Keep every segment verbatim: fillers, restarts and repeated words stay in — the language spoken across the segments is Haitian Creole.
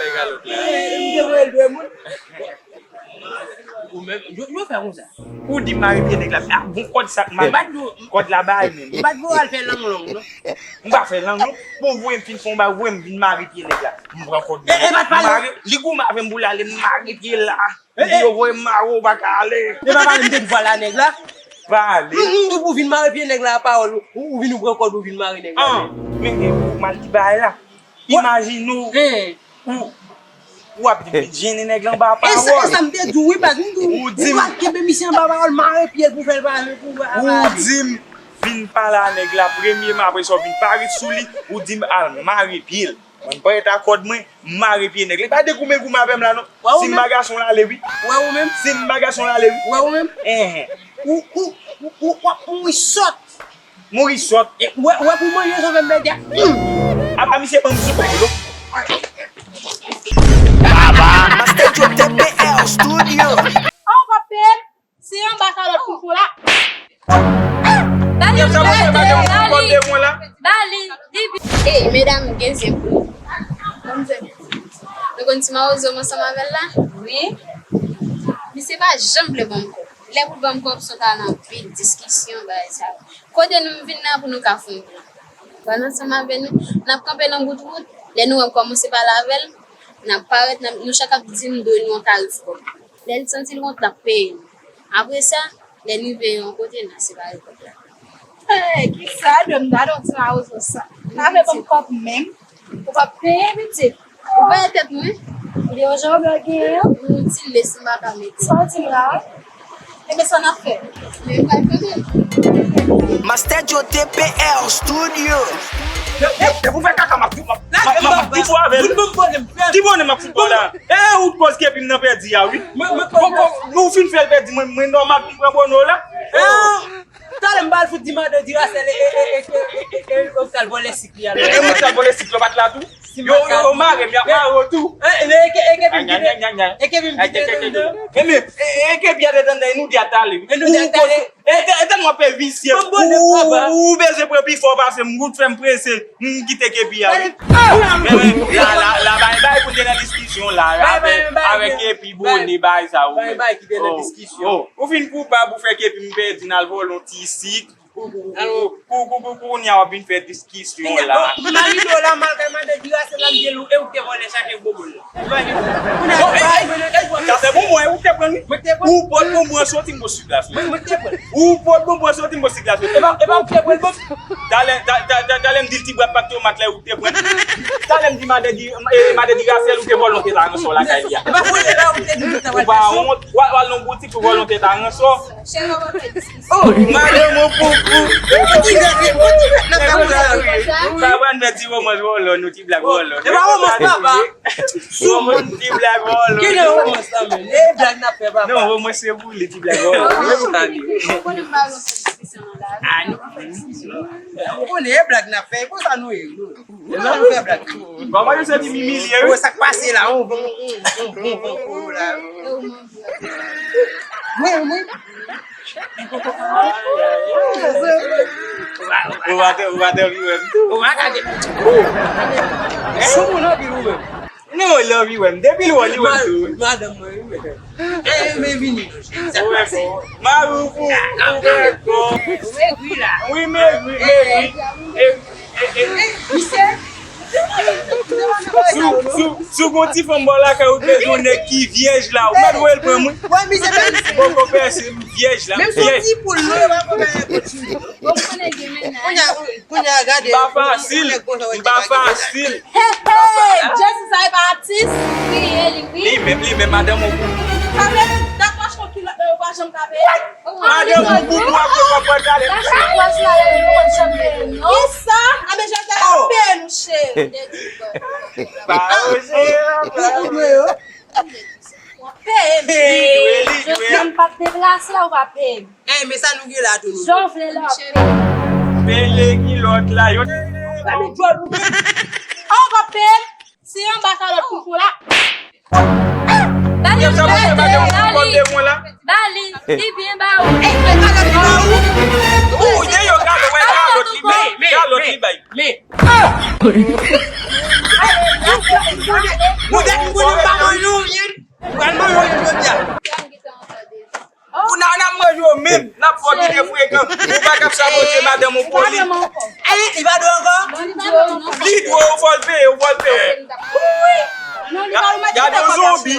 bay kalòt la. M te voye l dwe moun. Ou menm, yo, yo fè konsa. Ou di mare pye nèg la. Ah, bon, kòd sa k mare. Kòd la bay menm. M pa t voye al fè lang long, non. M pa fè lang long. Bon, voye m fin fè yon bagay, voye m vin mare pye nèg la. M pran kòd. E, e, pa t pale. Mare, li goumen avè m pou l ale, m mare pye l la. E, e. Yo voye m mare, ou pa ka ale. E pa pale, m te di vwala nèg la. Pa ale. M, m, m, ou vin mare pye nèg la, pawòl, ou, ou vin ou pran kòd, ou vin mare nèg la. Ah, men gen ou mal di bagay la. Imajine w. E. Ou, w ap vin jennen nèg la anba pawòl. E sa, e sa m te di w, wi, baz. M di w, ou pa kenbe misye anba pawòl, mare pye l pou fè l pa, pou, pou, ou di m vin pale a nèg la premye, men apre sa w vin parèt sou li, ou di m al mare pye l. Mwen, m parèt a kòd mwen, m mare pye nèg la. E pa de goumen goumen avè m la, non. Si m pa gason, l ale, wi. Wè ou menm? Si m pa gason, l ale, wi. Wè ou menm? Enhen. Ou, ou, ou, ou, w ap mouri sòt. Mouri sòt. E, wè, wè pou manje sòvè m pèdi a. Apa misye ban m sou kòb, non? Master Joe T P R Studio. Oh, papa. Se yon ba kalòt pou fou la. Bali, bali, bali. Ey, medam, gen zen pou nou. Nou konn ti mawozo m ansanm avè l la? Wi. Misye pa janm vle ban m kòb. Lè pou l ban m kòb, se yon anpil diskisyon, bagay sa yo. Kote nou vin la pou nou ka fè yon plan. Pral ansanm avè nou, n ap kanpe nan bout wout. Lè nou wè m kòmanse pale avè l, n ap parèt, n ap, nou chak ap di m dwe nou yon tarif kòb. Lè l santi l wont, l ap peye nou. Apre sa, lè n rive yon kote, n a separe kòb la. Hey, kisa dwe m gade yon ti mawozo sa? Pa vle ban m kòb menm. Ou p ap peye, pitit. Ou pa tèt mwen. Li yon jan w genyen an. Yon ti lès m pa ka mete. Sa w di m la? Ebyen, sa n ap fè? Men m pral fè menm. Master Joe T P R Studio. Depi w fè kaka, m ap, m ap, m ap, m ap, m ap di tou avè l. Ki bonè m ap fout ba w la? E ou t koz kepi m nan pèdi a, wi. Bon, bon, nou fin fè l pèdi, mwen, mwen nòmal pou m pran bonè w la. Talè m ba l fout di madan Dirasèl e, e, e, e, e, e, e, ou t al vòlè sik li a la. E ou t al vòlè sik yo pa t la tou? Yo, yo, yo mare m, y ap mare w tou. E, e, e, e, kepi m kite, e, kepi m kite anndan. E, men, e, e, kepi a te anndan, e nou di a t ale, wi. E nou di a t ale. E, e, e, tèlman w ap fè visye. Ou, ou, ou bezwen pran pi fò pase m, ou t fè m prese, m kite kepi a, wi. Men, men, la, la, la, bay, bay pou n te nan diskisyon la, avèk, avèk kepi, bonè, bay sa, ou menm. Bay, bay ki te nan diskisyon. Oh, oh. Ou fin koupab, ou fè kepi m pèdi, n al vòlè yon ti sik. Kou, kou, kou, kou, kou, kou, kou, kounye a w ap vin fè diskisyon la. Bon, m al rive la, m al kay madan Dirasèl la, m di l, e ou k te vòlè chaje bonbon la. Imajine. Kounye a, sa se bonbon, e ou k te pran l, wi. Mwen k te pran l. Ou pot bonbon an soti, m bo sik la soti. Mwen, mwen k te pran l. Ou pot bonbon an soti, m bo sik la soti. E pa, e pa ou k te pran l, bon. Talè, ta, ta, ta, talè m di l ti bwat pat tomat la, e ou k te pran l. Talè m di madan Di, e, madan Dirasèl, ou te vòlè yon tèt aransò lakay li a. E pa vòlè la, ou te di m sa. Ou pa wont, w al, w al nan boutik pou vòlè yon tèt aransò. Oh, madan mwen poupou. Ou ti gade, ou ti gade nan fè pou la. Papa n fè ti womans vòlò, nou ti blag vòlò. E pa womans, papa. Womans ti blag vòlò. Ki nan womans sa, men? E blag n ap fè, papa. Non, womans se pou li, ti blag vòlò. Ou konnen m pa renmen fè diskisyon nan lavi. Ah, nou pa fè diskisyon. Ou konnen e blag n ap fè, e konsa nou ye. E blag nou fè blag. Kòman yo soti m imilye, wi? Sa k pase la, on bon, on bon, on bon, on bon la. Mwen, mwen. Ou pa te, ou pa te anvi wè m tou. Ou pa gade. Sou moun anpil ou menm. Non, li anvi wè m. Depi l wè, li wè m tou. Madanm mwen, wi, men. E, men vini. Sa k pase? Mari ou pou, ou pou. Ou megri la. Wi, megri, megri. E, e, e. Misye. Si w, si w, si w gon ti fanm bò lakay ou, bezwen yon nèg ki vyèj la, ou mèt voye l pran mwen. Wè, misye bèl. Poko pèse m vyèj la, vyèj. Menm si w ti poul, non, yo pa konn anyen kont li. Bon, konnen gen mennaj. Kounye a, kounye a, gade. M pa fasil, m pa fasil. Hey, hey, Jezi sa e pa atis. Wi, e li, wi. Li menm, li menm, madanm ou. Sa vle di, dakò, chon kilòt, yo pa janm ka peye. Madanm ou boubou a kote w ap pral talè. Kisa? A men jan sa ap peye nou, cheri. Pa oze, papa. Peye m. Li dwe, li dwe. Jodi a m p ap deplase, ou pa peye m. Ey, men sa nou gen la tou nou. Jan w vle la. Peye kilòt la, yo. Ba men djòl ou menm. Ou p ap peye m. Se yon ba kalòt pou fou la. Bali, bali, bali. Bali, li byen ba ou. Ey, men kalòt li ba ou. Ou, de yo kalòt, wè kalòt li bay. Kalòt li bay. Men. Ou dèk moun pa mwen nou, yen. Pral manje yo jodi a. Ou nan, nan manje yo menm, n ap fò kite frekan. Ou pa kap sabote madanm ou poli. Ey, li pa dwe ankò? Li dwe, ou fò l peye, ou fò l peye. Gade yon zonbi.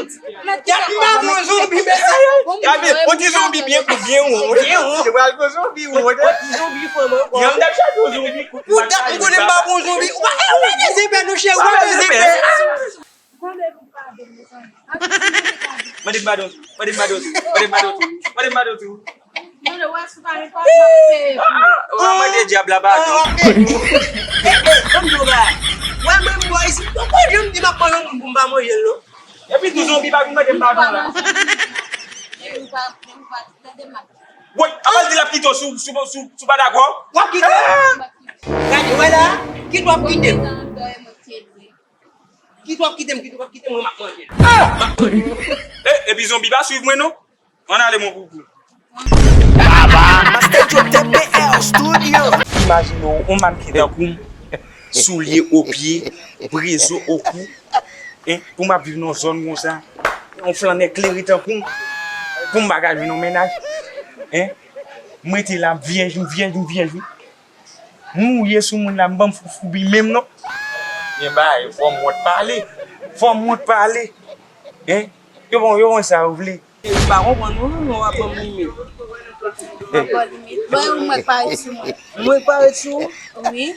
Gade yon zonbi, mesye. Gade, yon ti zonbi byen kout, byen won. Byen won. Se pral yon zonbi won. Yon ti zonbi fanm ankò. Yon dèk chak yon zonbi kout. Ou dat m konnen m pa bon zonbi. Ou pa, ou pa bezwen pè non cheri, ou pa bezwen pè. Mande m padon, mande m padon, mande m padon tou, mande m padon tou. Mande wè si w pa gen kòb, m ap peye. Ah, ah, w a mande dyab la padon. Ah, ok. Eh, eh, ban m di w bagay. Wè mwen m bò isit, ou pa janm di m ap pran yon moun pou m pa manje l non. Epi tou zonbi pa vin mande m padon la. Woy, apa l di l ap kite w si w, si w, si w, si w pa dakò? W ap kite m? Gade, wè la, kit w ap kite m. Kit w ap kite m, kit w ap kite m, mwen m ap manje l. M ap manje l. Eh, epi zonbi pa swiv mwen non. Ann ale mon poupou. Master Joe T P L Studio. Imajine w, yon mannken tankou m, soulye o pye, brezo o kou, en, pou m ap viv nan yon zòn konsa, yon flannè klere tankou m, pou m pa ka jwenn yon mennaj, en, m rete la, m vyèj, m vyèj, m vyèj, wi. M mouye sou moun la, m ban m foufoubi menm non. Gen bagay, fò m wont pale. Fò m wont pale. En, yo bon, yo bon sa yo vle. M pa konprann ou non, non, w ap ban m limit. M ap ba w limit. Bon, ou mwen k parèt sou mwen. Mwen k parèt sou ou? Wi.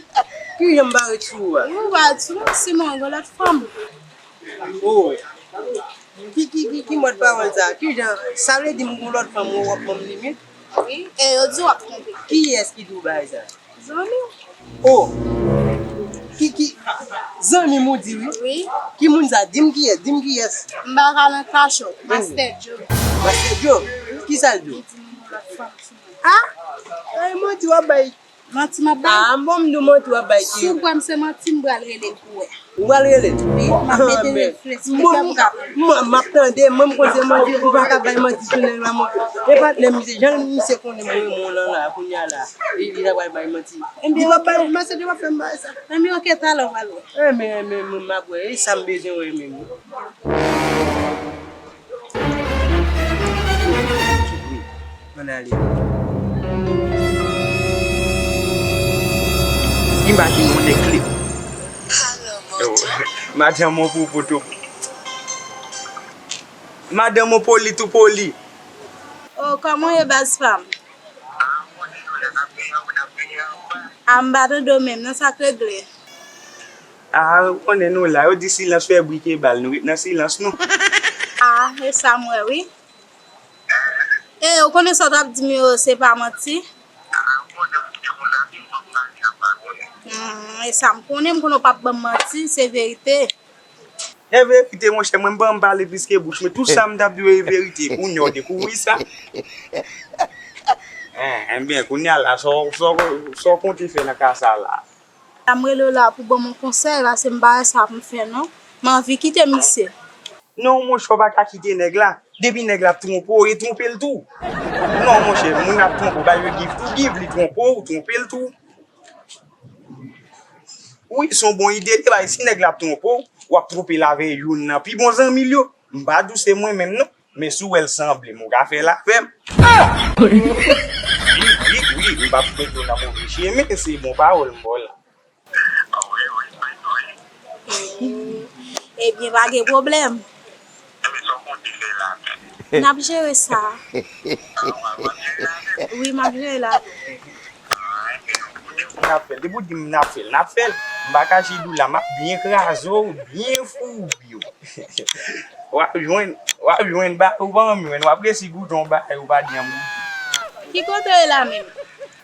Kijan m parèt sou ou a? Ou parèt sou mwen, si mwen gen lòt fanm. Oh. Ki, ki, ki, ki mòd pawòl sa? Kijan? Sa vle di m gon lòt fanm ou w ap ban m limit? Wi, e yo di w ap twonpe. Kiyès ki di w bagay sa? Zanmi w. Oh! Ki, ki, zanmi m ou di wi? Wi. Ki moun sa? Di m kiyès, di m kiyès. M pa ka nan kache w. Master Joe. Master Joe? Kisa l di w? Li di m yon lòt fanm sou mwen. Ah! Ay, manti w ap bay. Manti m ap bay? Ah, bon, m di w manti w ap bay. Si w kwè m se manti, m pral rele l pou wè. Ou pral rele l? Wi, m ap mete reflèks, reflèks pou ka. M, m ap tande, mwen m konn se manti, ou pa ka bay manti sou nèg la, mwen. E patnè m, se jan misye konnen mwen renmen w lan la, kounye a la. Li, li ta pral bay manti. Ebyen, ok. Li p ap bay, mesye, li p ap fè m bay sa. Ebyen, ok, talè w pral wè. Ebyen, ebyen, mwen m ap wè, e sa m bezwen wè menm. Ann ale. Imajine yon nèg kle. Madanm on pou poto. Madanm on poli tou poli. Oh, kòman w ye baz pa m? A m pa tande w menm, non, sa k regle? Ah, ou konnen nou la, yo di silans fè bri ke bal, nou ret nan silans nou. Ah, e sa m wè wi. E, ou konnen sa w t ap di m yo, se pa manti? Hmm, e sa m konnen, m konnen w p ap ban m manti, se verite. E verite, monchè, mwen m pa janm pale plis ke bouch mwen. Tout sa m t ap di yo e verite. Kounye a w dekouvri sa. En, enben, kounye a la, sa w, sa w, sa w konte fè nan ka sa la? La m rele w la pou ban m yon konsèy, paske m pa wè sa pou m fè non. M anvi kite misye. Non, monchè, w pa ka kite nèg la. Depi nèg la ap twonpe w, e twonpe l tou. Non, monchè, moun ap twonpe w, ba yo give to give, li twonpe w, twonpe l tou. Wi, se yon bon ide, li bay, si nèg la ap twonpe w, w ap twonpe l avè youn nan pi bon zanmi l yo. M pa di w se mwen menm non, men si w wè l sanble m, ou ka fè l avè m. Wi, wi, wi, m p ap mete w nan move chemen, se bon pawòl m ba w la. Ebyen, pa gen pwoblèm. N ap jere sa. Wi, m ap jere l avè w. N ap fè l. Depi w di m n ap fè l, n ap fè l. M pa ka jidou la, m ap byen kraze w, byen foubi w. W ap jwenn, w ap jwenn bagay ou pa janm jwenn. W ap resi goute yon bagay ou pa janm goute. Ki kote w ye la menm?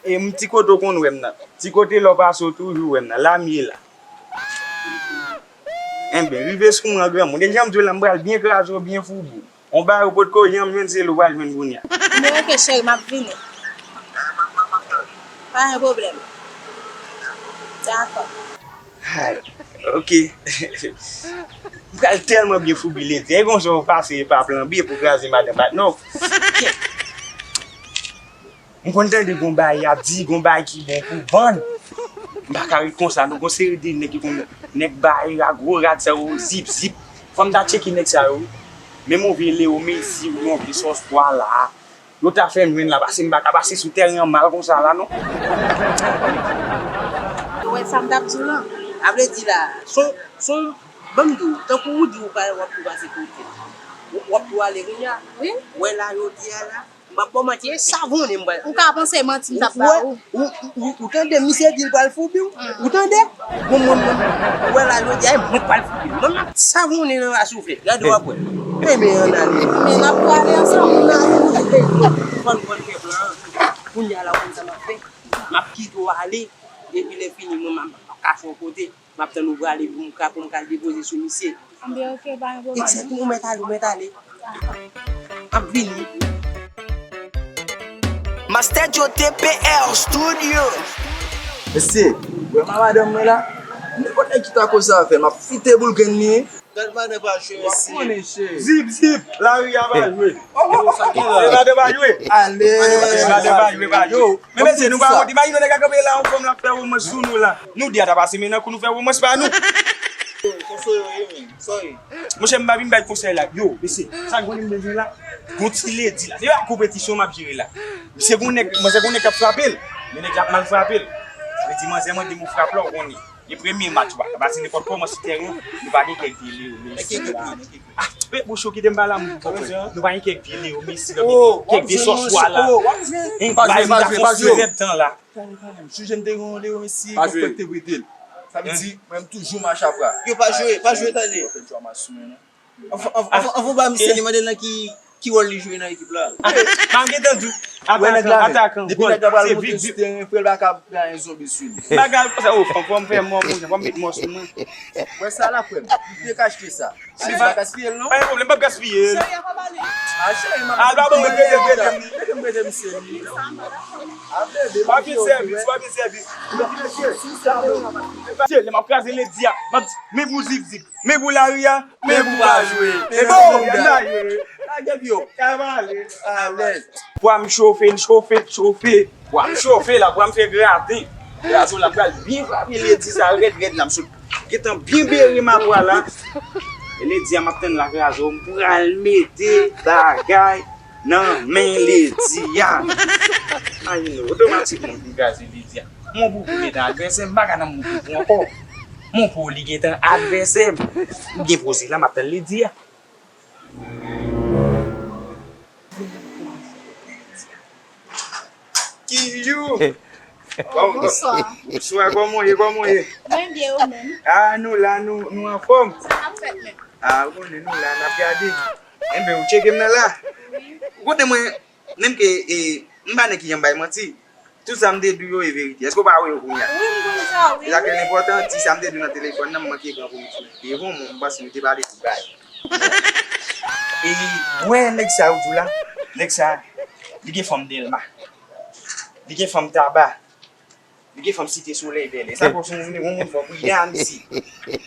E m ti kote w konn wè m nan. Ti kote lè w pase w toujou wè m nan. La m ye la. Enben, rive sou mwen an granmoun. E jan m di w la, m pral byen kraze w, byen foubi w. On bagay ou potko janm jwenn, se l ou pral jwenn kounye a. Bon, ok, cheri, m ap vini. Pa gen pwoblèm. Dakò. Ay, ok. M pral tèlman byen foubi l, e konsa w pase e pa plan B pou kraze madanm patnè w. M konn tande gon bagay y ap di, gon bagay ki bon pou vann. M pa ka ret konsa non, gon seri de nèg ki konn, nèg bay la, gwo rad sa yo, zip, zip. Fò m ta tcheke nèg sa yo wi. Men move Leo Messi, ou yon vye sòs pwa la. Yo ta fè m jwenn la, paske m pa ka pase sou tèren an mal konsa la non. Ou wè sa m t ap di w lan? A vle di la, son, son, ban m di w, tankou ou di w pa, w ap tou pase kote. W ap tou ale kounye a. Wi. Wè la jodi a la. M ap ba w manti, e savonnen m pral. Ou ka panse manti m t ap ba ou. Ou, ou, ou, ou tande misye di l pral foubi w? Ou tande? Bon, mwen, mwen, ou wè la jodi a, mwen pral foubi w. Mwen, m ap savonnen nan rasoufle. Gade w ap wè. Enben, ann ale. Men n ap prale ansanm. Ann ale. Fò n konn fè plan an. Kounye a la, ou konn sa m ap fè? M ap kite w ale. Epi lè fini, mwen, m ap kache yon kote. M ap tann ou prale pou m ka, pou m ka depoze sou misye. Anben, oke, pa gen pwoblèm. Exactement, ou mèt ale, ou mèt ale. M ap vini. Master Joe T P R Studio. Mesye, ou wè madanm mwen la? Nenpòt nèg ki ta koze avè l, m ap fite boul grenn li. Gad madan pa jwe, mesye. Zip, zip, lari a pa jwe. Se madan pa jwe. Ale. Madan pa jwe, pa jwe. Men mesye, nou pa wont, imajine yon nèg ap kanpe la, yon fanm l ap fè womans sou nou la. Nou de a ta pase men nan kou nou fè womans pa nou. Konseye yo ye, men. Sorry. Monchè, m pa vin bay konsèy la. Yo, mesye, sa k vin bezwen la? Gon ti ledi la. Se pa konpetisyon m ap jere la. Se gon nèg, mwen se gon nèg k ap frape l. Men nèg la ap mal frape l. Sa vle di manzè mande m ou frape la, ou konnen. E premye match, ou pa ka pase nenpòt kòman sou tèren, nou pa gen kèk vye Leo Messi la. Ah, men bouch ou kite m pale a moun konprann. Nou pa gen kèk vye Leo Messi la, kèk vye sòswa la. Hein, pa jwe, pa jwe, pa jwe. Rèd tan la. Tande, tande, m sonje m te gen yon Leo Messi, gen frè k te prete l. Sa vle di, mwen m toujou mache apre. Yo pa jwe, pa jwe, tande. Fè djòmas sou mwen non. Anvan, anvan, anvan, anvan ba misye li mande l nan ki, ki wòl li jwe nan ekip la. M ap gentan di w, atakan, atakan, depi nèg la pral monte sou teren, frè l pa ka genyen zonbi sou li. Bagay konsa, o, fò, fò m fè mò, mò, fò m met mò sou mwen. Wè sa la, frè m. Li te ka achte sa. Misye pa gaspiye l, non? Pa gen pwoblèm, m p ap gaspiye l. Cheri, a pa ba li. A, cheri, m ap ba bon, rete, rete, rete misye li. Pa gen sèvis, pa gen sèvis. Mesye, lè m ap kraze ledi a, m ap di, men pou zip zip. Men pou lari a, men pou pa jwe. Men pou pa jwe. Lage pye w. Ka pale. Alèz. Bwa m chofe, l chofe, l chofe. Bwa m chofe la, bwa m fè graten. Gazo la pral byen frape ledi sa rèd rèd la, m sot gentan byen bere m a bwa la. E ledi a m ap tann la kraze w, m pral mete bagay nan men ledi a. Ay non, otomatikman m vin kraze ledi a. Mon pou pou gentan advèsè m, m pa ka nan mon pou pou ankò. Mon pou li gentan advèsè m. M byen poze la, m ap tann ledi a. Kiyou! Bonswa. Bonswa, kòman w ye, kòman w ye? Mwen byen, ou menm? Ah, nou la, nou, nou anfòm. Sa k ap fèt menm? Ah, ou konnen nou la, n ap gade. Enben, ou tcheke m nan la. Wi. Ou konnen mwen, menm ke, e, m pa nèg ki janm bay manti. Tout sa m te di w yo e verite. Èske w pa wè yo kounye a? Wi, m konn sa, wi. E sa k enpòtan, ti sa m te di w nan telefòn nan, m manke pran pou m di w devan w, m panse nou te pale tout bagay. E, wè nèg sa yo di w la, nèg sa, li gen fanm Dèlma. Li gen fanm Taba. Li gen fanm Site Solèy, Bèlè. Sa fò se yon, yon moun fò pridan a misye.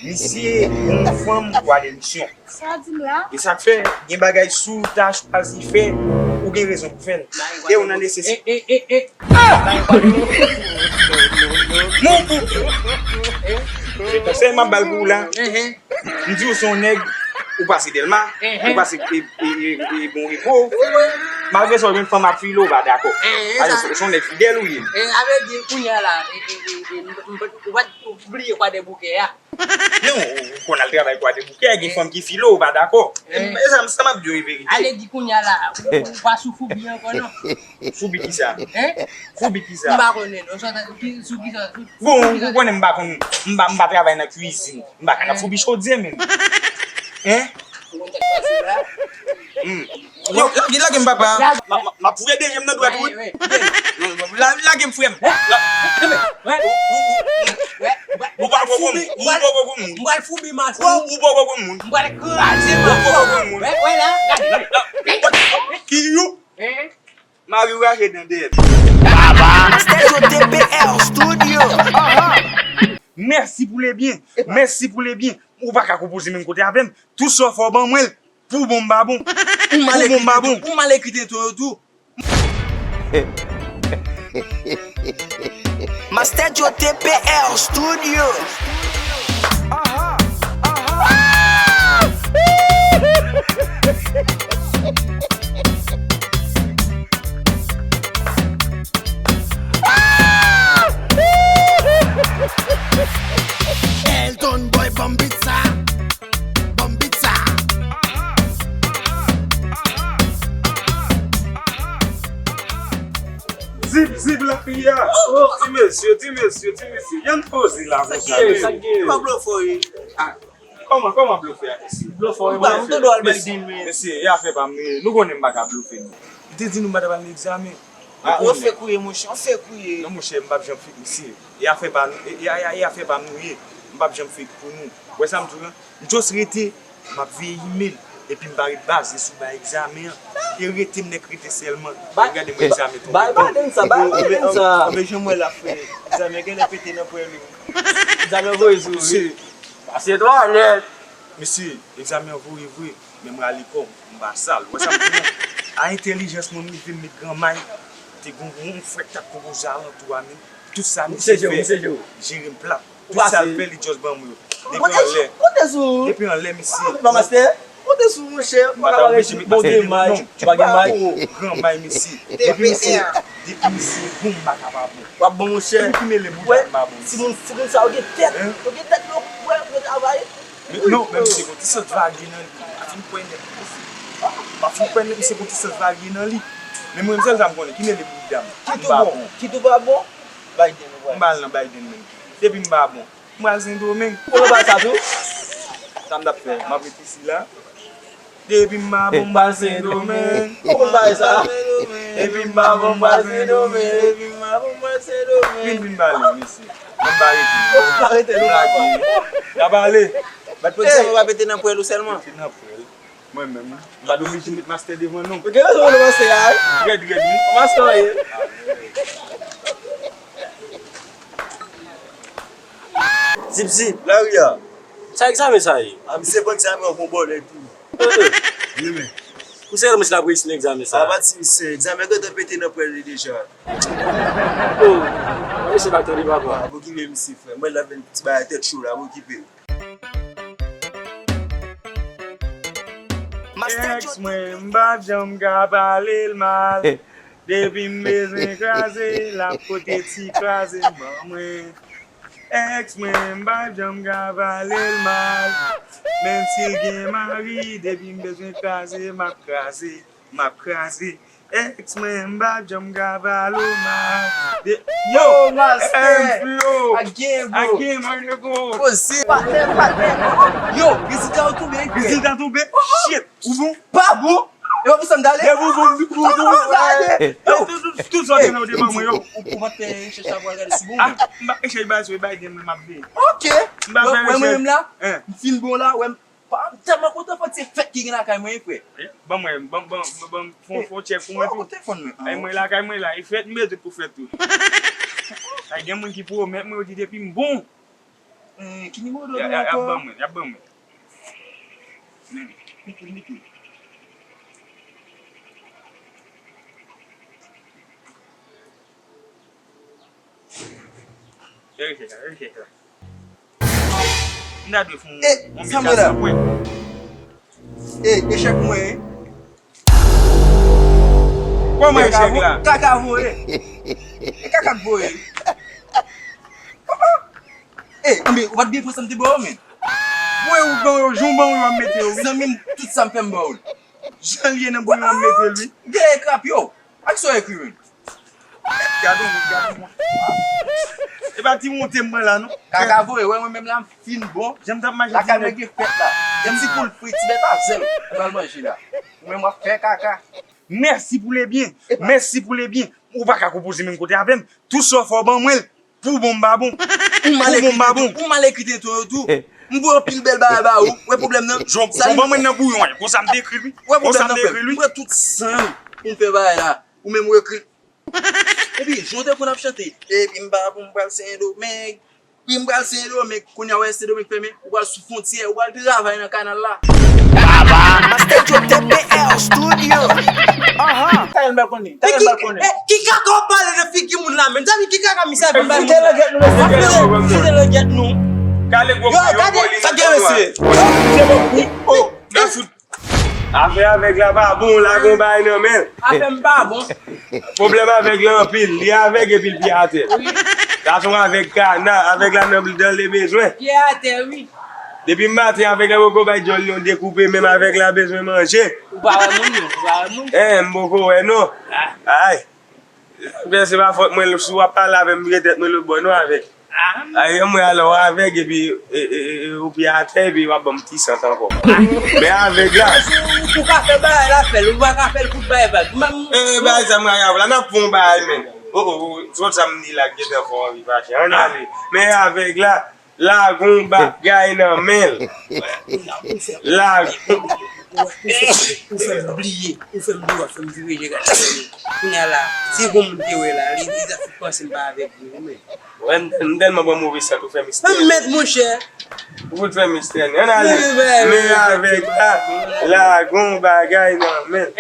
Misye, yon fanm kwa de misyon. Sa di m la? E sa k fè, gen bagay si w ta chwazi fè, ou gen rezon pou fè l. E ou nan nesesite. E, e, e, e. Mon pou. Se konsèy m ap ba l pou ou la. M di w se yon nèg, ou pase Dèlma, ou pase, e, e, e, e Bon Repo. Malgre sa, w jwenn fanm ap file, w pa dakò. Paske se, se yon nèg fidèl ou ye. E, sa vle di, kounye a la, e, e, e, e, m, m, ou pa t, ou bliye Kwadèboukè a. Non, ou konn al travay Kwadèboukè, gen fanm ki file w, ou pa dakò. E, e sa, sa m ap di w e verite. Ale di kounye a la, ou, ou pa sou foubi ankò non. Foubi kisa? Hein? Foubi kisa? M pa konnen non, sa, ki, sou kisa? Bon, ou konnen m pa konn, m pa, m pa travay nan kwizin. M pa ka nan foubi chodyè menm. Hein? Ou konn sa k pase la? Hmm. Yo, lage, lage m, papa. M ap, m ap, m ap fouye de je m nan dwèt ou wi. La, lage m, frè m. Ou, ou, ou, ou, ou pa poko moun. Ou poko moun. M pral foubi mas. Ou, ou poko moun. M pral kraze mas. Ou poko moun. Wè, wè la, gade, gade. Kiyou? Mari w rache dan dèyè. Master Joe T P R Studio. Mèsi pou le byen. Mèsi pou le byen. Ou pa ka konpoze menm kote avè m. Tou sa w fè w ban mwen l. Pou bon m pa bon. Pou bon m pa bon. Ou mal ekri tento yo tou. Master Joe T P R Studio. Elton Boy, ban m beat sa. Ban m beat sa. Zip, zip, lapli a. Oh, ti mesye, ti mesye, ti mesye. Ann poze la konsa, mesye. Sa k gen? Pa blofè, wi. Ah, kòman, kòman blofè a, mesye? Blofè, wi, mwen, mwen, mwen, mesye, mesye, e afè pa m nou ye. Nou konnen m pa ka blofe nou. M te di nou m pa t ap al nan egzamen. Ah, ou fè kouye, monchè, ou fè kouye. Non, monchè, m p ap janm fè, mesye. E afè pa nou, e, e, e, e afè pa m nou ye. M p ap janm fè pou nou. Ou wè sa m di w lan? M just rete, m ap veye imèl, epi m pa ret baze sou bay egzamen an. E rete m nèk rete sèlman. Gade mwen egzamen tonbe. Bay Baden sa, bay Baden sa. Anben jan m wè la frè, egzamen genlè pete nan pwèl ou. Egzamen voye sou ou, wi. Pase twa nèt. Mesye, egzamen an voye vre, men m rale kò m, m pa sal. Ou wè sa m di w lan? A entèlijans mwen, m leve m met granmay. Te gon, gon frè k t ap pwopoze alantou a menm. Tout sa misye fè, jere m plat. Tout sa l fè, li just ban mwen yo. Depi anlè. Depi anlè, mesye. Ou pa mastè? Monte sou monchè, ou pa ka pale sou bon gen may, ou pa gen may. Gran may, mesye. Depi misye, depi misye bon, m pa ka pa bon. W ap bon, monchè. Depi ki mele bouda, m pa bon. Timoun, timoun sa yo gen tèt. Yo gen tèt, yo, yo travay. Non, men misye gon ti sans valye nan li. Pa fin kwè nèt. Pa fin kwè nèt, misye gon ti sans valye nan li. Men mwen, sèl sa m konnen, ki mele bouda m, m pa bon. Ki tou pa bon? Biden, ou wè. M pa al nan Biden menm. Depi m pa bon. M pral Sendomeng. Ou konn bagay sa tou? Sa m t ap fè? M ap ret isi la. Depi m pa bon, m pral Sendomeng. Ou konn bagay sa? Depi m pa bon, m pral Sendomeng. Depi m pa bon, m pral Sendomeng. Vin, vin pale, mesye. Mwen m pa rete. Ou pa rete, non, papa. M lage. Y ap ale. Bat pwèl sèlman, pa pete nan pwèl ou sèlman. Pete nan pwèl. Mwen menm, m pa t oblije met mastè devan non. Ou gen rezon, mastè a, wi. Rèd, rèd, wi. Mastè, wi. Zip, zip, lari a. Sa egzamen sa ye? A, misye bann sa men yon bon bòlè tou. Wi, men. Pou sèl mwen si l ap reyisi nan egzamen sa. A, pa ti misye, egzamen gentan pete nan pwèl li deja. Oh, misye pa tande papa. A, okipe misye, frè. Mwen la vin ti bagay tèt cho la, okipe. Èks mwen, m pa janm ka pale l mal. Depi m bezwen kraze, l ap pote ti kraze ban mwen. Èks mwen, m pa janm ka pale l mal. Menm si l gen mari, depi m bezwen kraze, m ap kraze, m ap kraze. Èks mwen, m pa janm ka pale w mal. De- Yo, master. M Flow. Again, bro. Again, my nigga. Poze. Patnè, patnè. Yo, rezilta yo tonbe, frè. Rezilta tonbe? Shit. Ou bon? Pa bon. E pa pou sa m t ale. Depi ou bon, ou bon, ou bon. Yo, tout, tout, tout zòt nan devan mwen, yo. Ou, ou pa t fè rechèch la pou al gade si bon. Ah, m pa rechèch, baz, se Biden mwen m ap veye. Ok. M pa fè rechèch. Wè mwen menm la, m fin bon la, wè m Pa, m tèlman kontan, fò se fèt ki gen lakay mwen, wi, frè. Eh, ban mwen, ban, ban, ban, ban, fon, fon tchèk pou mwen tou. Ay mwen lakay mwen la, e fèt, m bezwen pou fèt tou. Ay gen moun ki pwomèt mwen, yo di depi m bon. Eh, ki nimewo dòmi ankò? Y ap ban mwen, y ap ban mwen. Niki, niki. Verifye sa, verifye sa. M ta dwe fè yon, yon mil kat san pwen. E, echèk mwen. Kòman echèk la? Kaka voye. E kaka k voye. E, anben, ou pa t byen pran sa m te ba w, men. Mwen, ou ban yo, jan w ban yo, m mete yo, wi. Zanmi m, tout sa m fè, m ba w l. Jan l ye nan bouyon, m mete l, wi. Dèyè krap yo. Ak sa w ekri, men. Gade w, gade w. E pa ti wonte m pran la, non. Kaka voye, wè mwen menm la, m fin bon. Jan m t ap mache. Lakay mwen gen fèt la. Gen ti poul fri, ti bèt a zèl. Mwen pral manje la. Ou menm w ap fè kaka. Mèsi pou le byen. Mèsi pou le byen. Ou pa ka konpoze menm kote avè m. Tout sa w fè w ban mwen l. Pou bon m pa bon. Ou mal ekri tento, ou mal ekri tento yo tou. M voye anpil bèl bagay ba ou. Wè pwoblèm nan. Jan w ban mwen nan bouyon an. Konsa m te ekri l, wi. Wè pwoblèm nan, frè m. M pran tout san pou m fè bagay la. Ou menm ou ekri. Epi, jan w te konn ap chante, epi m pa bon, m pral Sendomeng. Wi, m pral Sendomeng. Kounye a, w wè Sendomeng fèmen, ou pral sou fwontyè, ou pral travay nan kanal la. Master Joe T P L Studio. Ahan. Tayal m pral konnen. Tayal m pral konnen. Ki kaka w ap pale nan figi moun la menm? Zanmi, ki kaka misye ap pale? Kite langèt nou, mesye. Kite langèt nou. Yo, gade, sa gen, mesye. Se bon, wi. Oh, nan fout. Afè avèg la pa bon, lage yon bagay nan men l. Afè m pa bon. Pwoblèm avèg la anpil. Li avèg epi l pye atè. Wi. Sa se yon avèg kana, avèg la nan, nan le bezwen. Pye atè, wi. Depi maten, avèg la poko bay djòl li yon dekoupe, menm avèg la bezwen manje. Ou pa wè moun, non? Ou pa wè moun? Eh, m poko wè, non. Ah. Ay. Men se pa fòt mwen, si w ap pale avè m, vire tèt mwen lòt bò, non, avèg. Aye, mwen alò avèg, epi e, e, e, e, ou pye atè, epi w ap ban m ti sant ankò. Men avèg la. Ou ka fè bagay la, fè l. Ou pa ka fè l pou bay vag. E, bagay sa, mwen avèg la, n ap fè yon bagay, men. O, o, o, se konn sa m di la, gentan fè w anvi fache. Ann ale. Men avèg la. Lagon bagay nan men l. Lagon. Ou fè m bliye, ou fè m bliye, w ap fè m vire je gade. Kounye a la, si gon moun te wè la, li, li ta fout panse m pa avèg vre, men. Wè, m, m tèlman pran move sant, ou fè mistè. Mèt monchè. Ou fout fè mistè, ann ale. Men avèg la, lagon bagay nan men l.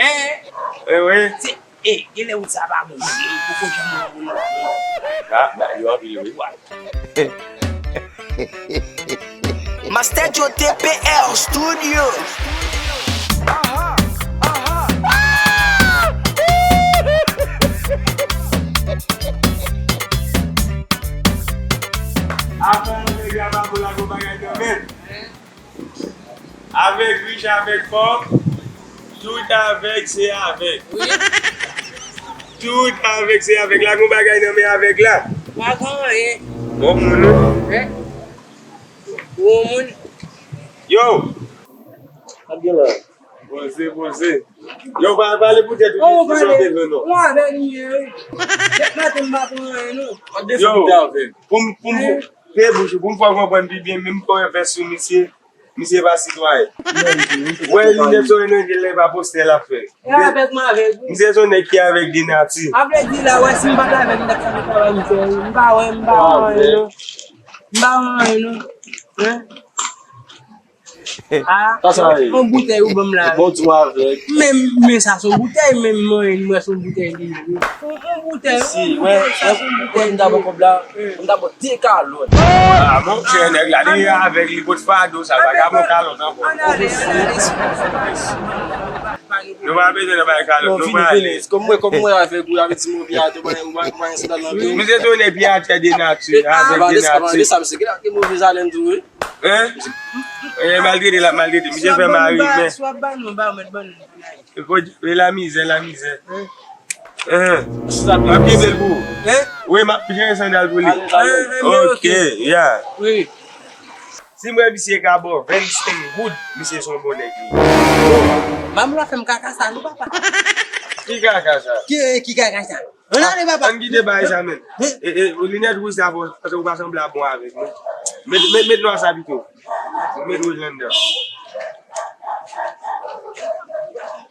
E wi. E, genlè wout sa pa bon, men poko janm wè moun nan. Ah, ba yo anpil wi. Master Joe T P R Studio. Apre yon nèg la pa pou lagon bagay nan men. Avèg rich, avèg pòv, tout avèg se avèg. Wi. Tout avèg se avèg. Lagon bagay nan men avèg la. Pa gen anyen. Bon moun, wi. Wi. Bon moun. Yo! Ap gen la. Poze, poze. Yo, pa pale pou tèt ou, di sa w te vle, non. Ou avèg m ye, wi. Tèt maten m pa pran anyen, non. Yo, pou m, pou m, pe bouch ou, pou m fè w konprann pi byen, menm kòrè vès sou misye. Misye pa sitwayen. Wè linèt sou nèg li pa postè l ap fè. E avèg m avèg, wi. Misye se yon nèg ki avèg de nati. A vle di la, wè, si m pa t avèg, m t ap fè travay m fè, wi. M pa wè, m pa wè anyen, non. M pa wè anyen, non. Hein? Ah, sa sa ye? Yon boutèy ou ban m la. Bon, di w avèg. Men, men sa se yon boutèy, men mwen, mwen se yon boutèy li ye, wi. Yon, yon boutèy, yon boutèy, sa se yon boutèy. Wè, m ta pran kòb la. M ta pran de kalòt. Ah, monchè, nèg la, li avèg, li pot fado, sa pa ka pran kalòt ankò. Ann ale, ann ale, sipòte, sipòte. Nou pa bezwen nan bay kalòt, nou prale. Kòm mwen, kòm mwen avèg ou, avèg ti move atè, ou pa, ou pa gen sandal nan pye w. Misye tounen pye atè de nati, avèg de nati. Sa misye gen la, gen move zalen tou, wi. Hein? Eh, maltrete l ap maltrete. Misye fè mari, men. Si w ap ba nou, ba w mèt ban nou. Fò di, e lamizè, lamizè. Hein? M ap kenbe l pou ou. Hein? Wi, m ap jere sandal pou li. Ok, ya. Wi. Si m wè misye ka ba w vennsenk goud, misye se yon bon nèg li ye. Manman la fè m kaka sa, non, papa. Ki kaka sa? Ki, ki kaka sa? Ann ale, papa. Ann kite bagay sa, men. E, e, linèt wouj sa, fò, paske ou pa sanble a bon avèg, non. Met, met, met nwa sa pito. Met wouj la anndan.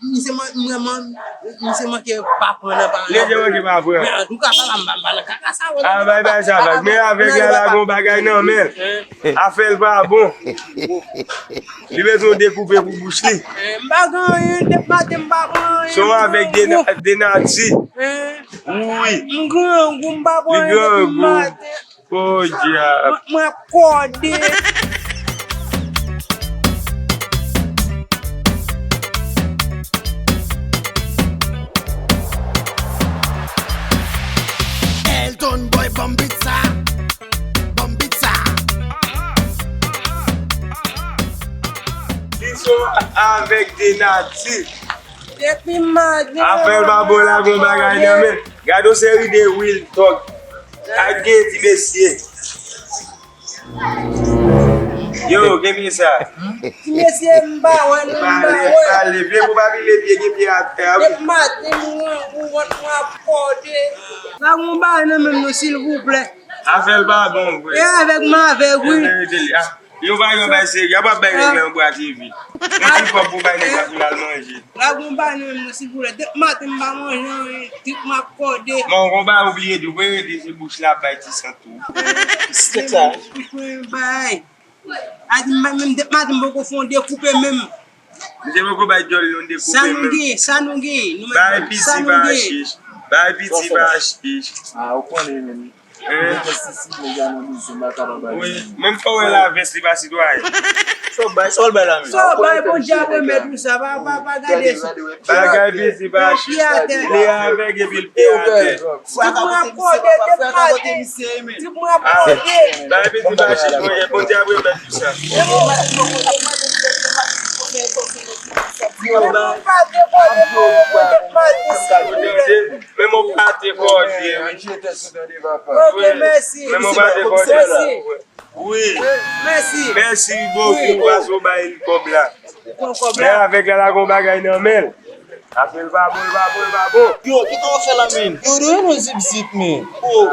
Misye man-, m vrèman, misye manke pa pran nan pa. Misye manke pa pran. Men antouka, papa, m pa, m pa nan kaka sa, wè. Ah, bay, bay sa, bay. Men avèg la, la gon bagay nan men l. Afè l pa bon. Li bezwen dekoupe pou bouch li. Eh, m pa gen anyen, depi maten m pa pran anyen. Se yon avèg de na-, de nati. Eh. Wi. M grangou, m pa pran anyen depi maten. Podyab. Mwen, mwen kòde. Elton Boy, banm beat sa. Banm beat sa. Li se yon avèg de nati. Depi maten. Afè l pa bon la, gon bagay nan men. Gade yon seri de real talk. Ak gen ti mesye. Yo, gen pye sa. Ti mesye, m pa wè nou, m pa wè. Pale, pale, vye pou pa pile pye, gen pye atè a, wi. Depi maten, m grangou, vant mwen ap kòde. Pa gon bagay nan men m non, silvouplè. Afè l pa bon, vre. E avèg m avèg, wi. E verite li, ah. Yo pa yon bay serye, y ap bay nèg la yon bwa T V. Yon ti kòb pou bay nèg la pou l al manje. La gon bagay nan men m non, silvouplè. Depi maten m pa manje anyen, trip m ap kòde. Bon, gon bagay ou bliye di, ou bliye di se bouch la ap bay ti sant tou. Kèk sa. Bay. A di m menm depi maten m poko fè yon dekoupe menm. Misye poko bay djòl yon dekoupe menm. Sa nou gen, sa nou gen. Nou menm bay piti pa chich. Bay piti pa chich. Ah, ou konnen menm. Hein? Wi, menm fò wè lavès li pa sitwayen. Sa w bay, sa w bay la menm? Sa w bay, Bondye ap remèt ou sa, pa, pa, pa gade sa. Bagay piti pa chich, li avèg epi l pye atè. Ti mwen ap kòde, depi maten. Ti mwen ap kòde. Bagay piti pa chich, Bondye ap remèt ou sa. Mwen pa te konnen, mwen pa te, silvouplè. Men mwen pa te kòde, wi. Ok, mèsi. Men mwen pa te kòde. Mèsi. Wi. Mèsi. Mèsi bokou, paske w bay li kòb la. Ou pran kòb la. Men avèg la, la gon bagay nan men l. Afè l pa bon, l pa bon, l pa bon. Yo, kisa w fè la, menn? Yo, dwe nou zip zip, men. Oh.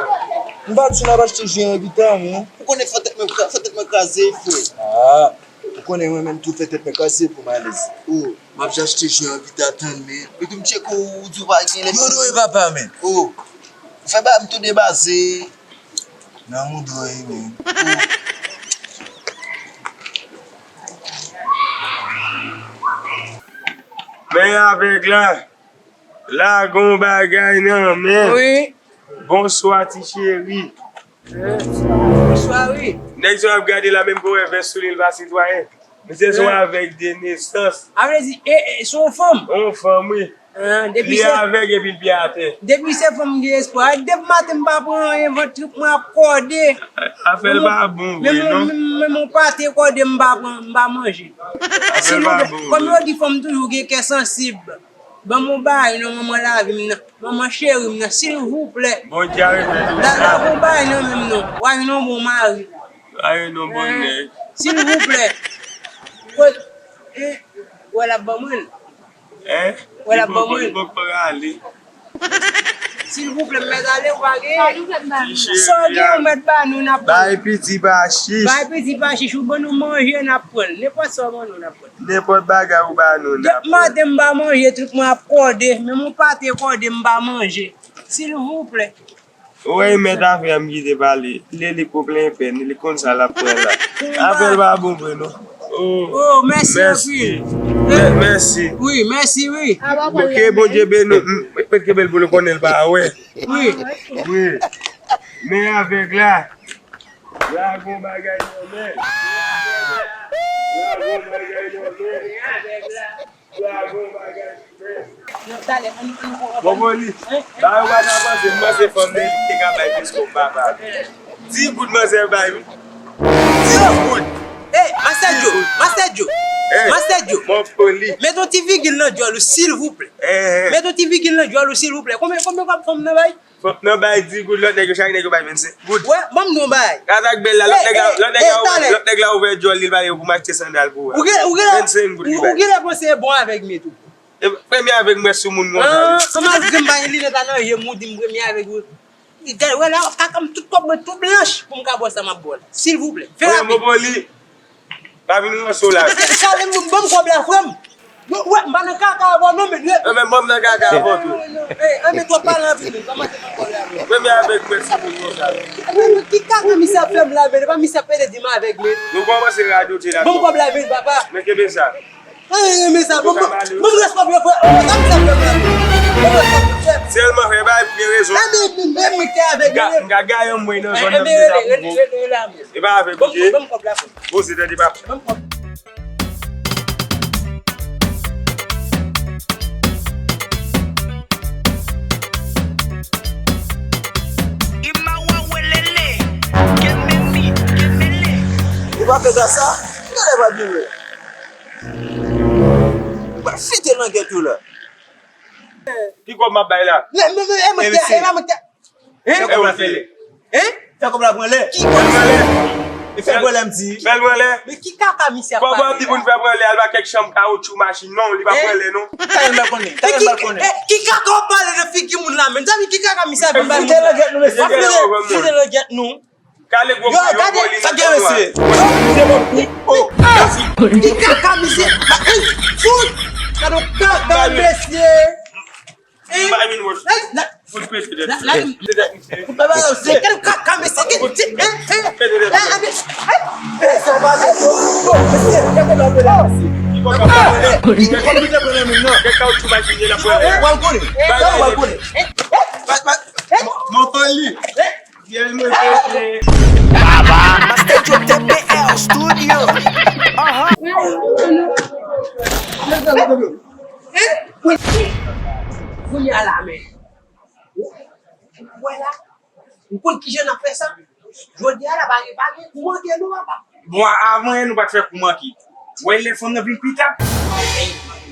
M pa di n ap achte jwe an gita, men. Ou konnen fè tèt mwen, fè tèt mwen kraze, frè. Ah. Ou konnen mwen menm tou fè tèt mwen kase pou m alèz. Oh, m ap jan achte jwe anvi t atann, men. Epi m tcheke w, ou di w pa gen lè. Yo dwe papa, men. Oh, ou fè ba m tou debaze. Nan moudo, wi, men. Oh. Men avèg la, la gon bagay nan men. Wi. Bonswa, ti cheri. Bonswa, wi. Nèg sa w ap gade la, menm pou wè vès sou li, l pa sitwayen. Misye se yon avèg de nesans. A vle di, e, e, se yon fanm? Yon fanm, wi. Ah, depi li se avèg epi l pye atè. Depi se fanm gen espwa. Depi maten m pa pran anyen, vant trip mwen ap kòde. Afè l pa bon vre, non? Menm, menm, menm yon pate kòde m pa pran, m pa manje. Afè l pa bon vre. Kòm yo di fanm toujou gen kè sansib. Ban m yon bagay non, manman lavi m nan, manman cheri m nan, silvouplè. Bondye a remèt ou. La, la, gon bagay nan men m non. W a jwenn yon bon mari. W a jwenn yon bon nèg. Silvouplè. Wè l ap ban mwen l. Hein? Wè l ap ban mwen l. Li poko prale. Silvouplè, m mèt ale, ou pa gen? Sa w gen, ou mèt ba nou, n ap pran. Bay piti pa chich. Bay piti pa chich, ou ban nou manje, n ap pran l. Nenpòt sa w ban nou, n ap pran l. Nenpòt bagay ou ba nou, n ap pran. Depi maten m pa manje, trip mwen ap kòde, menm yon pate kòde m pa manje. Silvouplè. Ou wè, mèt afè a m kite pale. Li, li ko plen pèn, li konn sa l ap pran la. Afè l pa bon vre, non. Oh, mèsi anpil. Mè-, mèsi. Wi, mèsi, wi. Ke Bondye beni w. M, m, mèt kenbe l pou l konnen l pa wè. Wi. Wi. Men avèg la. La gon bagay nan men. La gon bagay nan men. La gon bagay nan men. Bòbòli, ba yo pa ta panse, m panse fanm nan li te ka bay plis kòb papa. Dis goud manzè bay wi. Dis goud. Ey, Master Joe, Master Joe, Master Joe. Bòbòli. Met yon ti vigil nan djòl ou, silvouplè. Met yon ti vigil nan djòl ou, silvouplè. Konbyen, konbyen kòb fanm nan bay? Fòk nan bay dis goud, lòt nèg yo, chak nèg yo bay vennsenk goud. Wè, ban m di w yon bagay. Gad ak bèl la, lòt nèg la, lòt nèg la, lòt nèg la ouvè djòl li, l pale pou m achte sandal pou ou. Vennsenk goud li bay. Ou genlè panse e bon avèg m ye tou. E, premye avèg m wè sou moun konsa. Ah, malgre m pa gen linèt a nan je m, ou di m premye avèg ou. Gad, wè la, kaka m tout kòb mwen tou blanch pou m ka ba w sa m ap ba w la. Silvouplè, fè rapid. Bòbòli. Pa vin ranse w la. Chale m, ban m kòb la, frè m. Wè, wè, m pa nan kaka avè w non, men. Non, men mwen m nan kaka avè w tou. Ey, anben twòp pale anpil, men kòmanse ban m kòb la, men. Premye avèg mwen sou moun konsa. Men, men, ki kaka misye ap fè m la, men, e pa misye ap pede di m avèg, men. Nou kòmanse radote la. Ban m kòb la, men, papa. Men kenbe sa. Ey, men sa, ban m, ban m rès kòb yo, frè. Oh, sa misye ap fè m la, men. Ban m rès kòb yo, frè m. Sèlman fè bagay pou gen rezon. Anben, men, men, men, te avèg, men. M ka gaye yon mwen nan zòn nan, men sa pou bon. E pa avèg ou ye. Ban m kòb la, frè m. Poze tande papa. Ou pa fè sa, sa. Gade pa byen wè. Ou pa fete langèt ou la. Ki kòb m ap bay la? Men, men, men, e mwen ki, e pa mwen ki. Hein? Fè kòb la pran lè. Hein? Fè kòb la pran lè. Ki kòb sa? E fè l pran lè, m di. Fè l pran lè. Men ki kaka misye ap pale la? Kòb w ap di pou n fè pran lè, al ba kèk chanm kawotchou machin, non, li pa pran lè, non. Talè m pral konnen. Talè m pral konnen. Men ki, eh, ki kaka w ap pale nan figi moun la, menm? Zanmi, ki kaka misye ap vin ba nou? Fout de langèt nou, mesye. Fout de langèt nou. Kale gwo kou yo, gade, gade, mesye. Ki kaka misye? Fout! Gade yon kaka, mesye. Bay min wòch. Fout pete dèt misye. Pete dèt misye. Pete dèt misye. Pete dèt misye. Ki bò kap pale? Kèk kawotchou machin ye la pwè. Ou al konnen. Ou al konnen. Mwen pale. Baba, Master Joe T P L Studio. Aha. Kounye a la, men. Ou wè la? Ou konn kijan n ap fè sa? Jodi a la, pa gen, pa gen kou manke non, papa. Bon, avan yè, nou pa t fè kou manke. Ou wè lè fanm nan vin pita?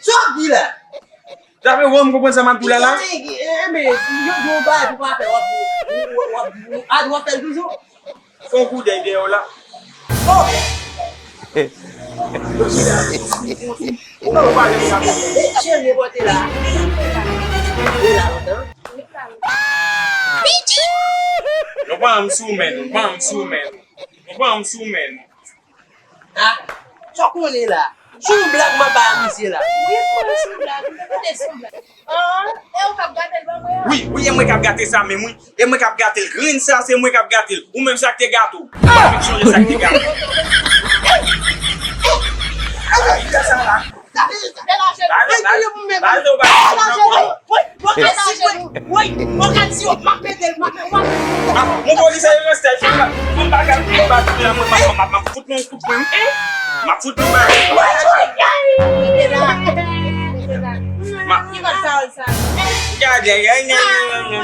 Sa w ap di la? Sa fè wè m konprann sa m ap di w la la? Enben, yo di w bagay pou pa fè, w ap, w ap, w ap, w ap fè l toujou. Fè yon koudèy dèyè w la. Oh! Ou pa wè sa. E, cheri, e bò te la. E la lontan. Nou pa anm sou men, nou pa anm sou men. Nou pa anm sou men. Ah, sa w konnen la? Se yon blag m ap bay a misye la. Wi, mwen se yon blag. Mwen konnen se yon blag. Ah, e ou k ap gate l ban mwen an? Wi, wi, e mwen k ap gate sa menm, wi. E mwen k ap gate l. Grenn sa, se mwen k ap gate l. Ou menm sa k te gate w. Ou pa menm sonje sa k te gate w. Gade sa la. Gade, gade, gade, gade, gade. Woy, woy, woy, woy, woy, m ap mete l, m ap, m ap. Ah, mon polisye yo reste, m pa, m pa ka, m pa, m ap, m ap, m ap fout nou kout pwen, m ap fout nou bagay. Ma, gade, gade, gade, gade, gade.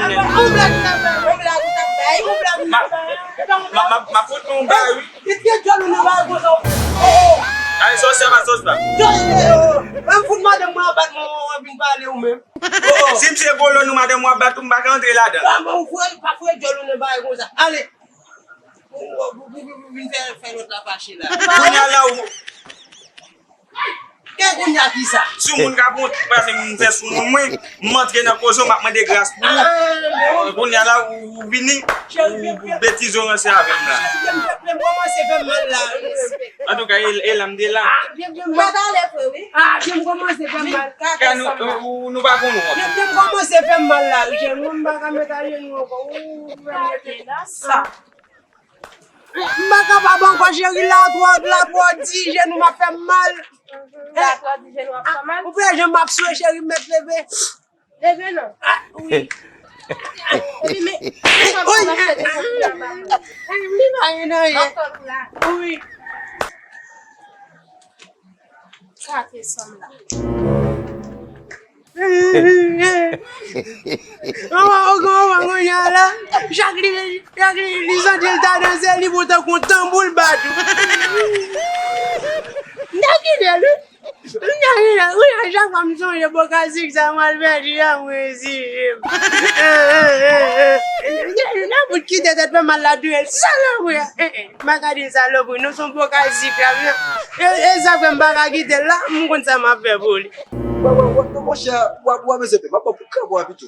M ap, m ap, m ap fout nou bagay, wi. Eske djòl ou nan bagay konsa ou menm? Oh, oh. Ay, sòsyè pa, sòsyè pa. Djòl, eh, oh. Menm fout madanm mwen ap bat mwen, w ap vin pale ou menm. Oh, oh. Si m se Polo nou madanm w ap bat ou, m pa ka antre ladan. Ah, men ou foure, pa foure djòl ou nan bagay konsa. Ale. Ou, ou, ou, ou, ou vin fè, fè lòt la fache la. Kounye a la ou. Gen kounye a kisa? Si yon moun ka pran yon ti pase moun fè sou nou mwen, m antre nan koze w, m ap mande gras pou ou. Kounye a la ou, ou vini, ou, ou betize w ranse avè m la. Cheri, byen m, byen m kòmanse fè m mal la. Antouka, e, e la m te la. Ah, byen, byen m. Mwen t ale vre, wi. Ah, byen m kòmanse fè m mal. Ka nou, ou, nou pa konn wont. Byen, byen m kòmanse fè m mal la, wi, cheri. Mwen m pa ka met ajenou ankò. Ou, ou, ou, sa. M pa kapab ankò, cheri, la twò, la twò di, jenou m ap fè m mal. La twò di, jenou ap fè mal. Ou pa wè jan m ap swe, cheri, m mèt leve. Leve non. Ah, wi. Epi, men, men kòman w ap fè desann la ba mwen? Li pa gen anyen. Ankò la. Wi. Sa te sanm la. Manman, ou konprann kounye a la? Chak li, chak li, li santi l ta danse, li pou tankou yon tanbou l bat ou. M ta kite l, wi. M ta kite l, wi, a chak fwa m sonje bokasik sa m al pèdi a, mwen rezi je m. Nan bout kite tèt fè mal la touye l, salopri a. M pa ka di l salopri, non, se yon bokasik la, men e, e sa fè m pa ka kite l la, m konn sa m ap fè pou li. Wè, wè, wè, non, monchè, w ap, w ap bezwen pè, m ap pran pou kanpe w pito.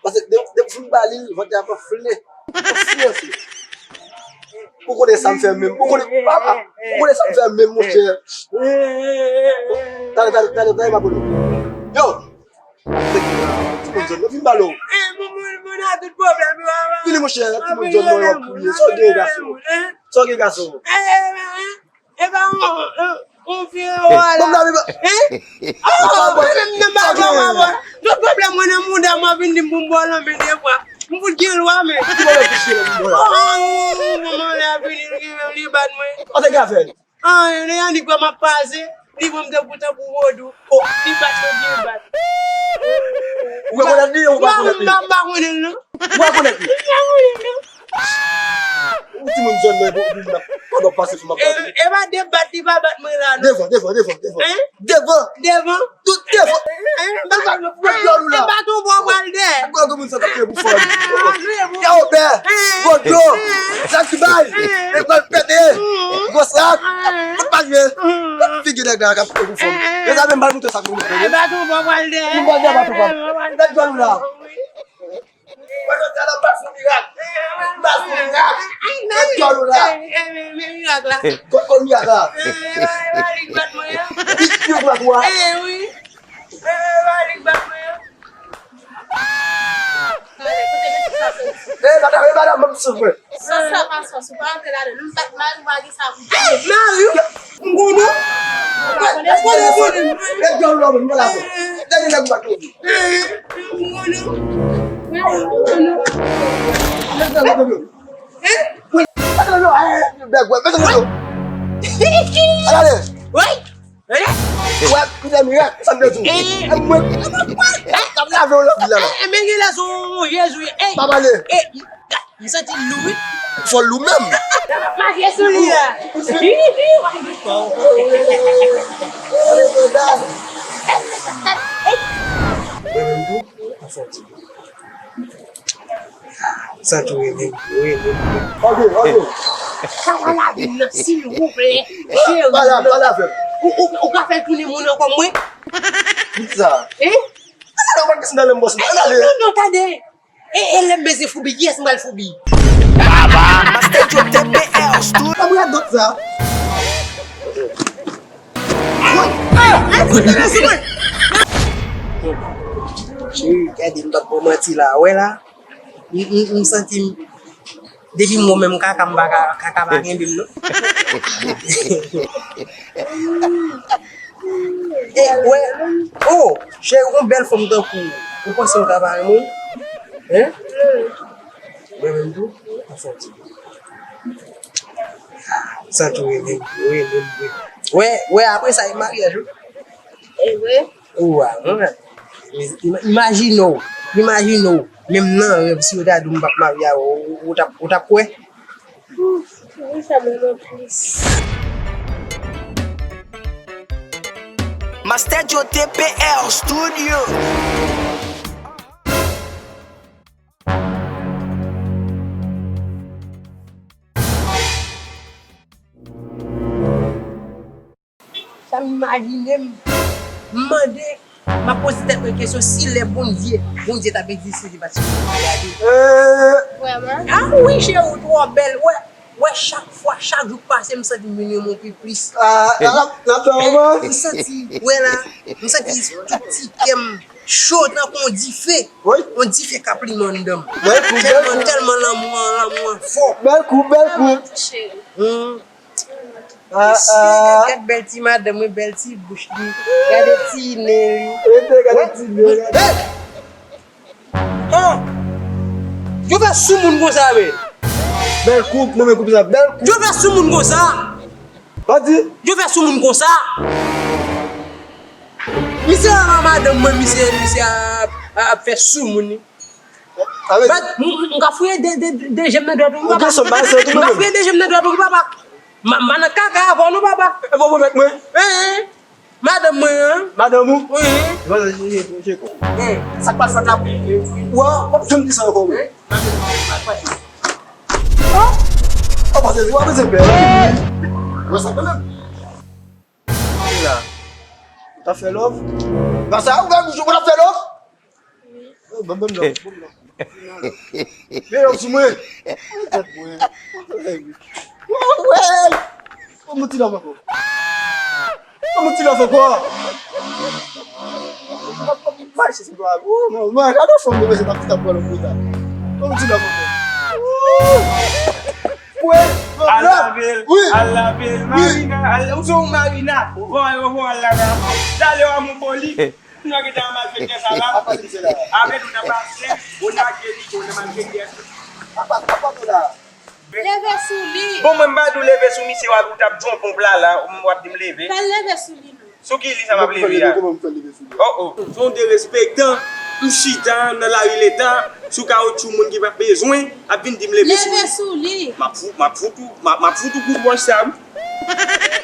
Paske de, depi w fin ba li, vant li ap anfle, anfle, anfle. Ou konnen sa m fè menm, ou konnen, papa, ou konnen sa m fè menm, monchè. Talè, talè, talè, talè, m ap rele w. Yo! Timoun zòn nan, vin ba l. Vini, monchè, timoun zòn nan, w ap kriye. Sa w gen, gason? Sa w gen, gason? E pa yon, Ou vye wala. Hein? Oh, mwen menm nan bagay mwen. Tout pwoblèm mwen nan mouda mwen vin di m pou m ba w lanmen de fwa. M fout gen lwa men. Ki bagay ki chire pou m ba w la? Oh, manman lè a vini li bat mwen. Ou te gen afè l? Ah, lè a li pran m ap pase. Li pran m tankou tankou vodou. Oh, li bat mwen byen bat. Ou rekonèt li ou pa rekonèt li? M pa rekonèt non. Ou rekonèt li? M pa rekonèt non. Ou timoun zòn nan epi ou vin ap pandan w pase sou m ap bat ou. E pa de bat li pa bat mwen la non. Devan, devan, devan, devan. Hein? Devan. Devan. Tout devan. Hein? Bèl bat nou pou wè dyòl ou la. E bat ou bon pral dèyè. Gwo gwo moun sa t ap kriye pou fanm. Yo bè. Gwo dlo. Sa ki bay. E pral pete. Gwo sak. Tout pa jwe. Figi nèg la k ap kriye pou fanm. Yo sa menm bal moute sak nou. E bat ou bon pral dèyè. Moun bal dèyè bat ou pral. Bèl dyòl ou la. Mwen jodi a la, m pral fè yon mirak. M pral fè yon mirak. Mwen dyòl ou la. Men mirak la. Kot, kot mirak la? Li, li bat mwen an. Li, li bat ou a? Eh wi. Li bat mwen an. Kote mesye sa soti? Eh, madanm, eh, madanm, m ap soufri. Sòs la pa sòs, ou pa antre ladan. Nou bat mari w, pa gen sa pou di. Mari w? M konnen w. Mwen konnen w. Mwen konnen w. Mwen konnen w. Dènye nèg ou pa konnen. M konnen w. Mari w, m konnen w. Mete nan lòt yo. Mete nan lòt yo. Bèg wè, mete nan lòt yo. Al ale. Wi. Wè, koute mirak, sa m te di w. E mwen k ap lave w lòt la. E men gen lè sou Jezi. Pa pale. M santi l lou wi. Fò l lou menm. Mache sou li la. Santi w rele m, rele m. Ok, ok. Sa w a lavi m nan, silvouplè. Cheri. Pale, pale avè m. Ou, ou, ou ka fè l tounen moun ankò mwen? Poukisa? Hein? Ann ale, ou pa gen sandal nan bòs ou. Ann ale. Non, non, tande. E, e lè m beze foubi, kiyès m pral foubi? Baba! Master Joe T P R Studio. Kòman radòt sa? Woy! Ah! Lè foubi nan sou mwen! Cheri, gade m p ap ba w manti la. Wè la, m, m, m santi m, depi m wè w menm kaka, m pa ka, kaka pa kenbe m non. E, wè, oh, cheri, yon bèl fanm tankou w, ou panse m ta pa renmen w? Hein? Mwen menm tou, m santi. M santi w rele m, w rele m vre. Wè, wè, apre sa, e maryaj wi. E vre? Ou a, mwen. Ima-, imajine w, imajine w, menm nan rèv, si yo ta di w m p ap marye avè w, ou, ou t ap, ou t ap kwè? Ouf, wi, sa mwen non plis. Master Joe T P R Studio. Sa m imajine m, m mande, m ap poze tèt mwen kesyon, si lè Bondye, Bondye t ap egziste, li pa t sou gade. Vrèman? Ah wi, cheri, ou twò bèl. Wè, wè, chak fwa, chak jou k pase, m santi m vin renmen w pi plis. Ah, n ap, n ap fè anvan. M santi, wè la, m santi tout ti kè m cho tankou yon dife. Wi. Yon dife k ap limen anndan m. Bèl kou, bèl kou. Tèlman, tèlman lanmou an, lanmou an fò. Bèl kou, bèl kou. Cheri. Hmm. Ah, mesye, ah. Gad, gad bèl ti madanm mwen, bèl ti bouch li. Gade ti nen li. Gade, gade ti nen, gade. Hey! Oh! Yo fè sou moun konsa, men. Bèl koup, non, men koup sa, bèl koup. Yo fè sou moun konsa. Pa di. Yo fè sou moun konsa. Misye a madanm mwen, misye, misye a, a, ap fè sou moun. Avè m, m, m ka fouye de, de, de, de je m nan dwèt ou, papa. M ka fouye de je m nan dwèt ou, papa. M, m pa nan kaka avè w non, papa. E pa pwomèt mwen. Hein, hein. Madanm mwen an. Madanm ou? Wi. Bon, je, je, je, hein. Sa k pral fèt la? Wa, w ap janm di sa ankò, wi. Hein? Oh! Oh, pase, w ap pase bèl. Wè sa kanmenm. Ki la? Ou t ap fè love? Nan sa, ou fè bouch ou, ou t ap fè love? Oh, ban m, ban m love, ban m love. Men love sou mwen. Tèt mwen. Wè, wè. Ban m ti love ankò. Ban m ti love ankò. Mache se dwa. Oh, non, non, gade fanm de mesye t ap, t ap pran lòt moun la. Ban m ti love ankò. Wè. Al lave l, wi, al lave l, wi. Marina, al, ou se yon Marina. Bon, yo, bon, al lave l. Talè w a mon foli. Nou gentan malfektè sa la. Avèk nou nan basen, ou nan Jeriko, nan malfektè. Leve sou li. Bon, mwen m pa di w leve sou misye, w ap, ou t ap tchonpe yon pla la, w ap di m leve. Fè l leve sou li, non. Sou ki li sa m ap leve a? Kòman m fè leve sou li? Oh, oh. Se yon derespektan. M chita nan lari Leta, sou kawotchou moun ki pa bezwen, ap vin di m leve sou li. Leve sou li. M ap fout, m ap fout ou, m ap, m ap fout ou kout wòch sa, wi.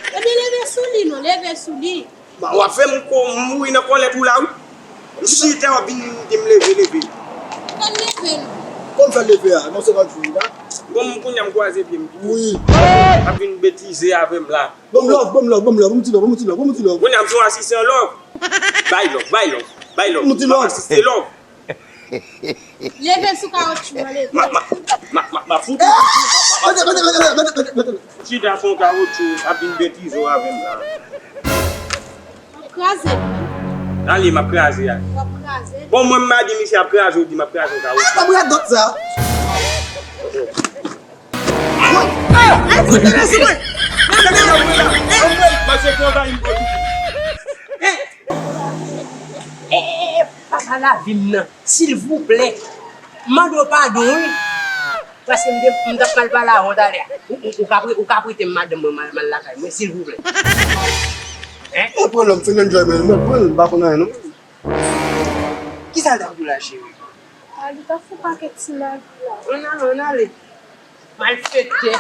Ebyen, leve sou li, non, leve sou li. Ba, w ap fè m ko-, m mouri nan kòlèt ou la, wi. M chita, w ap vin di m leve, leve. Fè l leve, non. Kòman fè leve a? Non, se pa jwi la. Bon, m kounye a m kwaze pye m. Wi. Ap vin betize avè m la. Bon love, bon love, bon love, bon ti love, bon ti love, bon ti love. Kounye a m se yon asistan love. Bay love, bay love, bay love. Bon ti love. M ap asiste love. Leve sou kawotchou an, leve. Ma, ma, ma, ma, ma fout ou. Mete, mete, mete, mete, mete, mete. Chita sou yon kawotchou, ap vin betize w avè m la. M ap kraze l, wi. Ale, m ap kraze a. W ap kraze l. Bon, mwen m pa di misye ap kraze, ou di m ap kraze yon kawotchou. Ah, m radòt sa. Mache konvayi m pou Eh, eh, eh, papa lavi m nan, silvouplè. M mande w padon, wi. Paske m te, m t ap pral pale avè w talè a. Ou, ou, ou ka pre-, ou ka prete m madanm mwen, m al, m al lakay mwen, silvouplè. Hein? Yon pwoblèm, fin enjoy, men, men, pran l, m pa konn anyen, non. Kisa l t ap di w la, cheri? Al, li t ap fè pakèt ti magi la. Ann ale, ann ale. Malfektè.